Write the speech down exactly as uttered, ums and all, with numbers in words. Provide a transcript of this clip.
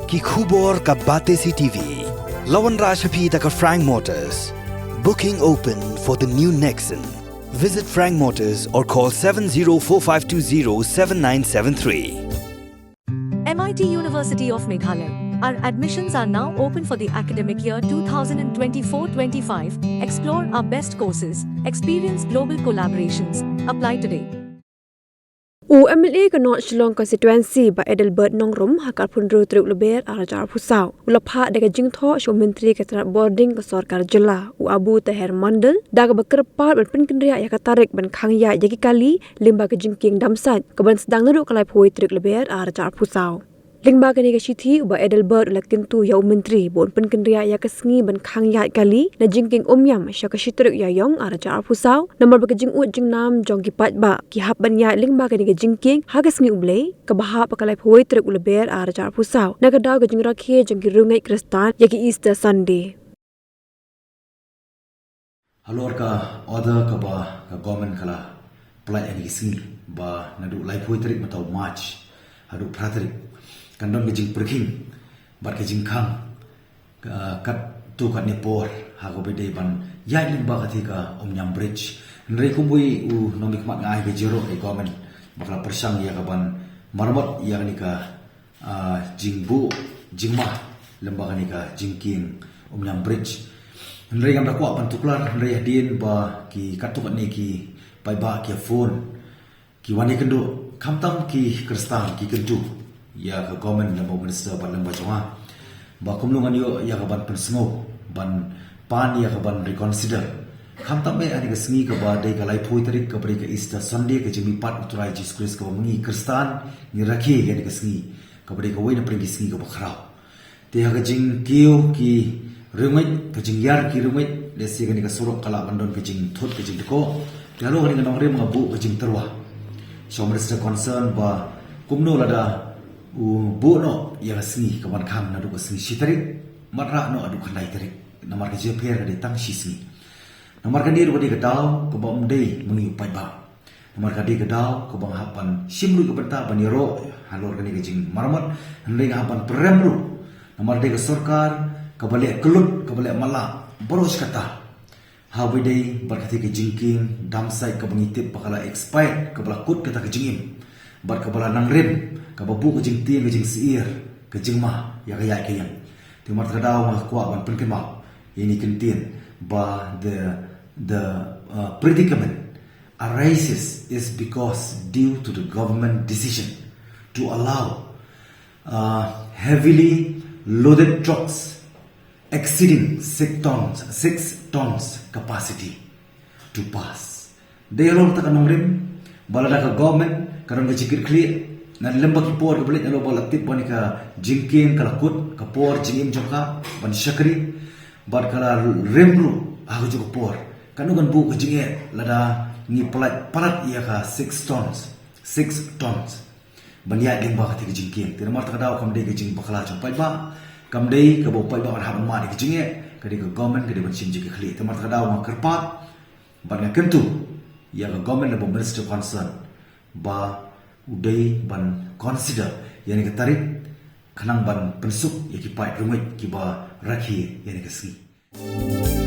Ki khubor ka Batesi TV. La wanrah sha phi da ka Frank Motors. Booking open for the new Nexon. Visit Frank Motors or call seven zero four five two zero seven nine seven three. M I T University of Meghalaya. Our admissions are now open for the academic year twenty twenty-four twenty-five. Explore our best courses, experience global collaborations. Apply today. U M L A ka North Shillong Constituency Bah Adelbert Nongrum ha ka arphew hynriew tarik u Lber arhajar arphew saw u la phah da ka jingthoh sha u Myntri ka tnat bording ka sorkar jylla u Abu Taher Mondal da kaba kyrpad ban pynkynriah ïa ka tarik ban khang ïaid ïa ki kali lyngba ka jingkieng dam sait kaban sdang naduh ka laiphew wei tarik u Lber arhajar arphew saw. Lyngba kane ka shithi u Bah Adelbert u la kyntu ïa u Myntri ba un pynkynriah ïa ka sngi ban khang ïaid kali na jingkieng Umïam sha ka shi tarik Ïaïong arhajar arphew saw namar ba ka jingud jingnam jong ki paidbah ki hap ban ïaid lyngba kane ka jingkieng ha ka sngi U Blei kaba hap ha ka laiphew wei tarik u Lber arhajar arphew saw na ka daw ka jingrakhe jong ki riewngeit Khristan ïa ki Easter Sunday. Halor ka order kaba ka government ka la pynlait ha kine ki sngi ba naduh laiphew tarik mynta u March haduh phra tarik kan don ka jingpyrkhing bad ka jingkhang ka, katto katne por ha kaba dei ban ïaid lyngba katei ka Umïam Bridge. Hynrei kumwei u nongmihkhmat nga ai ka jingïaroh ïa ka government ba ka la pyrshang ïa ka ban maramot ïa kane ka ah, jingbuh jingma lyngba kane ka jingkieng Umïam Bridge. Hynrei ngam da kwah ban tuklar hynrei hadien ba ki katto katne ki paidbah ki phone ki wan ïakynduh khamtam ki Khristan ki kyntu ïa ka government lyngba u minister bad lyngba jong nga ba kumno ngan ïoh ïa ka ban pynsngew ban pan ïa ka ban reconsider. Khamtam eh ha kane ka sngi kaba dei ka laiphew tarik kaba dei ka Easter Sunday ka jingmihpat u Trai Jisu Khrist kaba ma ngi Khristan ngi rakhe ïa kane ka sngi kaba dei kawei na pdeng ki sngi kaba khraw. Te ha ka jingkiew ki riewngeit ka jingïar ki riewngeit lehse kane ka surok ka lah ban don ka jingthut ka jingdkoh. Te halor kane ka nongrim nga buh ka jingtyrwa sha u minister concern ba kumno lada u buh noh ïa ka sngi ka ban khang naduh ka sngi shi tarik, mat rah noh haduh khyndai tarik. Namar ka jingpher ka dei tang shi sngi. Namar kane ruh ka dei ka daw kaba ym dei ma ngi u paidbah. Namar ka dei ka daw kaba nga hap ban shim ruh ka bynta ban ïaroh halor kane ka jingmaramot, hynrei nga hap ban pynrem ruh. Namar dei ka sorkar kaba leh kyllut kaba leh matlah baroh shi katta. Ha kaba dei bad katei ka jingkieng dam sait kaba ngi tip ba ka la expired kaba la kut kata ka jingim bad kaba la nangrim kaba buh ka jingtieng ka jingsyier ka jingma ïa ka ïaid ka ïeng. Te namar kata ka daw nga kwah ban pynkynmaw ïa kine ki kyntien ba the the uh, predicament arises is because due to the government decision to allow uh, heavily loaded trucks exceeding six tons, six tons capacity to pass. Dei halor kata ka nongrim ba lada ka government ka don ka jingkitkhlieh na lyngba ki por kaba leit halor ba la tip ba kane ka jingkieng ka la kut ka por jingim jong ka ban shakri bad ka la rim ruh ha kajuh ka por. Katno kan buh ka jingeh lada ngi pynlait palat ïa ka six tons, six tons ban ïaid lyngba katei ka jingkieng. Te namar kata ka daw kam dei ka jingbakla jong paidbah, kam dei kaba u paidbah un hap ban mad ïa ka jingeh, ka dei ka government ka dei ban shim jingkitkhlieh. Te namar kata ka daw nga kyrpad bad nga kyntu ïa ka government lane u minister concern ba u dei ban consider ïa kane ka tarik khnang ban pynsuk ïa ki paid riewngeit kiba rakhe ïa kane ka sngi.